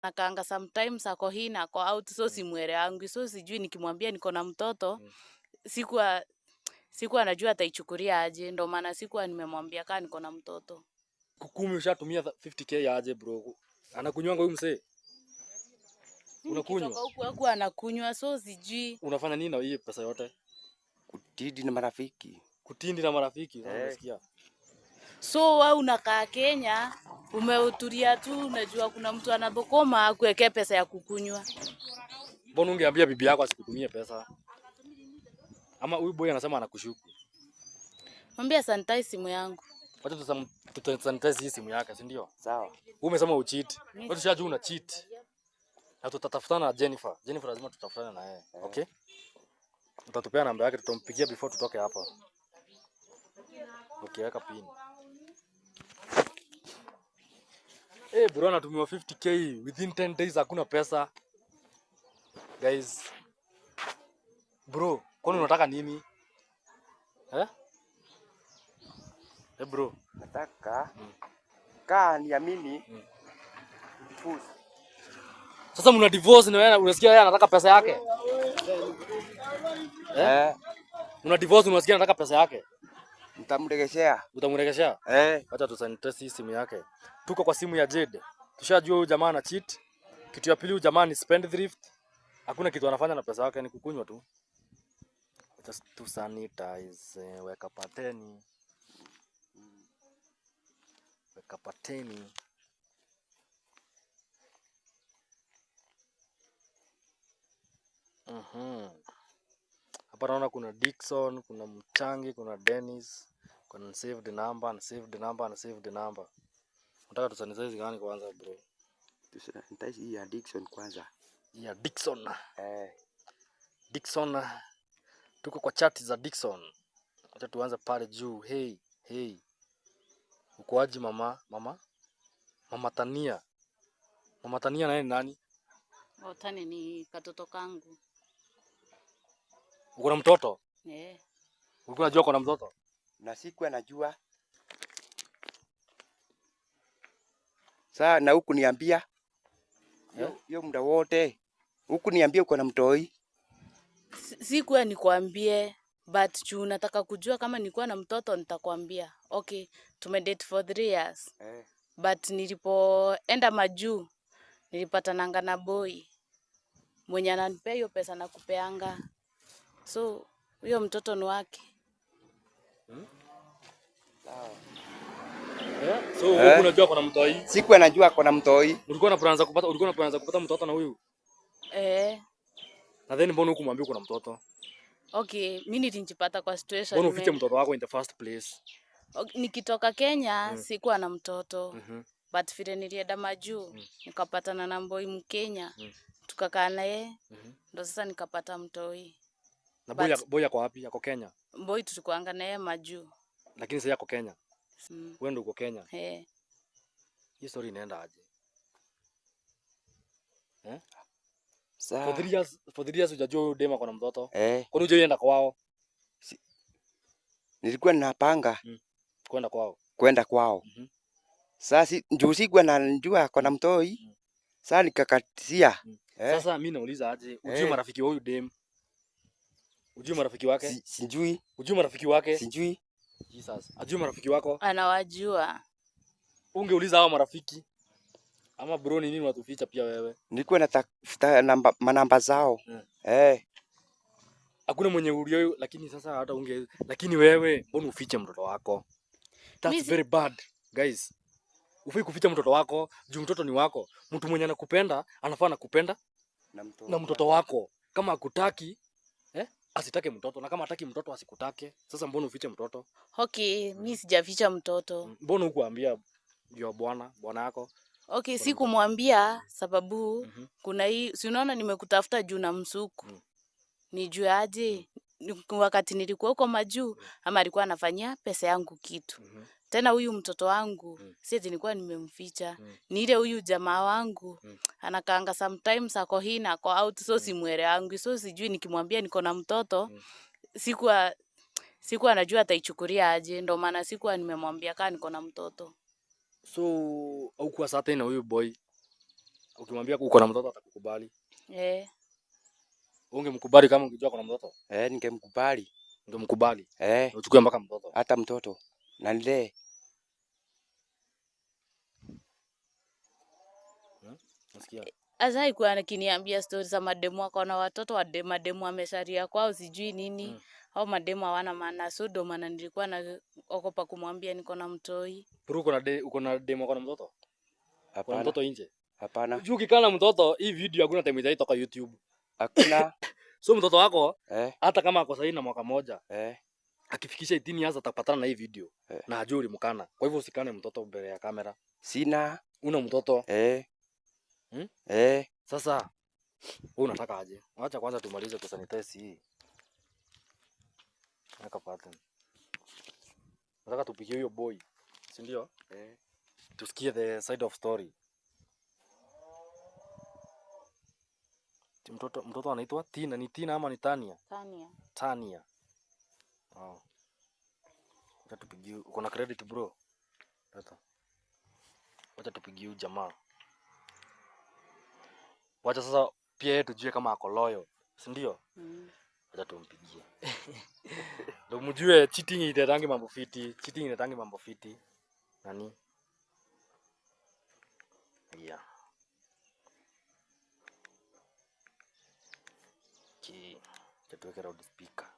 Nakaanga sometimes ako hii na ako out, so simuelewangi, so sijui nikimwambia niko na mtoto sikuwa najua ataichukulia aje, ndo maana sikuwa nimemwambia kaa niko na mtoto. Kumi ushatumia 50K ya aje bro? Anakunywanga huyu mzee? Unakunywa? Nikitoka huku huku anakunywa, so sijui. Unafanya nini na hii pesa yote? Kutindi na marafiki. Kutindi na marafiki, sasa Eh. unasikia? So wewe unakaa Kenya, umeutulia tu, unajua kuna mtu anabokoma akuwekee pesa ya kukunywa. Mbona ungeambia bibi yako asikutumie pesa? Ama huyu boy anasema anakushuku. Mwambie sanitize simu yangu. Wacha tusanitize hii simu yake, si ndio? Sawa. Wewe umesema ucheat. Wewe tushajua una cheat. Na tutatafutana na Jennifer. Jennifer lazima tutafutane na yeye. Okay? Utatupea namba yake tutampigia before tutoke hapa. Okay, weka pin. Eh, bro anatumiwa 50K within 10 days hakuna pesa. Guys. Bro, kwani unataka nini? Eh? Eh bro, Nataka kaa niamini divorce. sasa mna divorce na wewe unasikia yeye anataka pesa yake? Eh, Mna divorce unasikia anataka pesa yake. nitamregeshea. Utamregeshea? Eh, Acha tusanitize hii simu yake. Tuko kwa simu ya Jade. Tushajua huyu jamaa ana cheat. Kitu ya pili huyu jamaa ni spendthrift. Hakuna kitu anafanya na pesa yake ni kukunywa tu. Acha tusanitize, weka pateni. Weka pateni. Hapa naona kuna Dickson, kuna Mchangi, kuna Dennis, kuna saved number, and saved number, and saved number. Nataka tusanitize gani kwanza bro? Tusanitize hii addiction kwanza. Ya Dickson. Eh, Dickson. Tuko kwa chat za Dickson. Acha tuanze pale juu. Hey, hey. Ukoaji mama? Mama? Mama Tania. Mama Tania naye ni nani? Otani ni katoto kangu. Uko na mtoto? Eh. Ulikuwa unajua uko na mtoto? Na siku anajua. Saa na huku niambia hiyo muda wote. Huku niambia uko na mtoi. Sikuwa nikwambie, but juu nataka kujua kama nilikuwa na mtoto nitakwambia. Okay, tumedate for 3 years. Eh. But nilipoenda majuu nilipatananga na boy mwenye ananipea hiyo pesa na kupeanga. So huyo mtoto ni wake. Sawa. Eh? So Eh. huku unajua kuna mtoi. Siku anajua ako na mtoi. Ulikuwa unaanza kupata ulikuwa unaanza kupata mtoto na huyu? Eh. Na then mbona hukumwambia kuna mtoto? Okay, mimi nilijipata kwa situation. Mbona ufiche mtoto wako in the first place? Okay, nikitoka Kenya sikuwa na mtoto. But vile nilienda majuu nikapatana na boy Mkenya. Tukakaa naye. Ndo sasa nikapata mtoi. Na boy boy yako wapi? Yako Kenya. Boy tulikuanga naye majuu. Lakini sasa yako Kenya. Wewe ndio uko Kenya. Eh. Hii story inaenda aje? Eh? Sawa. For 3 years, for 3 years hujajua huyu dema ako na mtoto. Eh. Kwani hujaenda kwao? Nilikuwa ninapanga Kwenda kwao. kwenda kwao. Sasa juu sikuwa najua ako na mtoi. Sasa nikakatia. Eh. Sasa mimi nauliza aje, ujui Eh. marafiki wa huyu dem? Ujui marafiki wake? Sijui. Ujui marafiki wake? Sijui. Jesus. Ajui marafiki wako? Anawajua. Ungeuliza hao marafiki. Ama bro ni nini unatuficha pia wewe? Nilikuwa natafuta namba manamba zao. Eh. Hakuna mwenye ulio, lakini sasa hata unge, lakini wewe mbona ufiche mtoto wako? That's very bad, guys. Ufai kuficha mtoto wako, juu mtoto ni wako. Mtu mwenye anakupenda, anafaa anakupenda Na mtoto na mtoto wako. Kama hakutaki, asitake mtoto, na kama hataki mtoto asikutake. Sasa mbona ufiche mtoto? Okay, mimi sijaficha mtoto. Mbona hukuambia your bwana yako? Okay, sikumwambia sababu kuna hii, si unaona nimekutafuta juu na msuku. Nijue aje wakati nilikuwa huko majuu ama alikuwa anafanyia pesa yangu kitu. Tena huyu mtoto wangu si eti nilikuwa nimemficha. Ni ile huyu jamaa wangu anakaanga sometimes ako hii na ako out, so simuelewangi, so sijui nikimwambia niko na mtoto sikuwa najua ataichukulia aje, ndo maana sikuwa nimemwambia kaa niko na mtoto. So haukuwa certain na huyu boy? Ukimwambia uko na mtoto atakukubali. Eh. Ungemkubali kama ungejua kuna mtoto? Eh, ningemkubali. Ungemkubali. Eh, Na uchukue mpaka mtoto. hata mtoto. Na nilee. Nasikia. Asa alikuwa akiniambia stori za mademu wako na watoto wa mademu amesharia kwao sijui nini. Au mademu hawana maana, so ndo maana nilikuwa na ogopa kumwambia niko na mtoi. Bro, uko na demo uko na mtoto? Uko na Hapana. mtoto nje? Hapana. Juu ukikaa na mtoto, hii video hakuna time itaitoka YouTube. Hakuna. So mtoto wako Eh, hata kama ako sahihi na mwaka moja, eh. akifikisha 18 years atapatana na hii video na ajue ulimkana. Kwa hivyo usikane mtoto mbele ya kamera. Sina. Una mtoto. Eh. Hmm? Eh. Sasa wewe unataka aje? Acha kwanza tumalize kusanitize hii. Weka pattern. Nataka tupigie huyo boy, si ndio? Eh. Tusikie the side of story. Mtoto anaitwa Tina, ni Tina ama ni Tania? Tania. Tania. Oh. Wacha tupigie, uko na credit bro? Leta. Wacha tupigie huyu jamaa. Wacha sasa pia yeye tujue kama ako loyal, si ndio? Mm. Wacha tumpigie. Ndio mjue cheating inatangi mambo fiti, cheating inatangi mambo fiti. Nani? Yeah. Okay. Wacha tuweke loudspeaker.